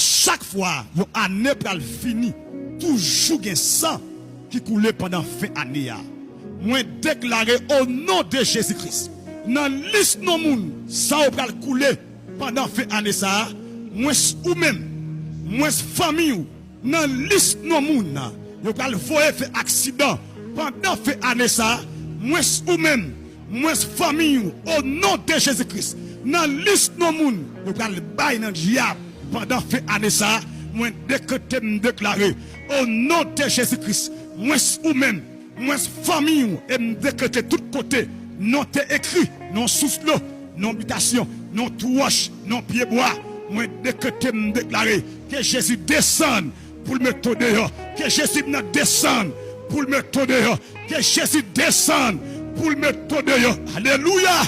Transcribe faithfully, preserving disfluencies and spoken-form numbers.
Chak fwa yon ane pral fini, toujou gen san ki koule pandan fen ane a. Mwen deklare o non de Jezi Kris, nan lis non moun sa yo pral koule pandan fen ane sa a, mwens ou menm, mwens fanmi w, nan lis non moun yo pral voye fè aksidan pandan fen ane sa a, mwens ou menm, mwens fanmi w, o non de Jezi Kris, nan lis non moun yo pral bay nan dyab pandan fen ane sa a, mwen dekrete, m deklare, o non de Jezi Kris, mwens ou menm, mwens fanmi w, e m dekrete tout kote non te ekri, non sous dlo, non bitasyon, non twou wòch, non pye bwa, mwen dekrete, m deklare, ke Jezi desann pou l mete w deyò, ke Jezi nan desann pou l mete w deyò, ke Jezi desann pou l mete w deyò. Alelouya!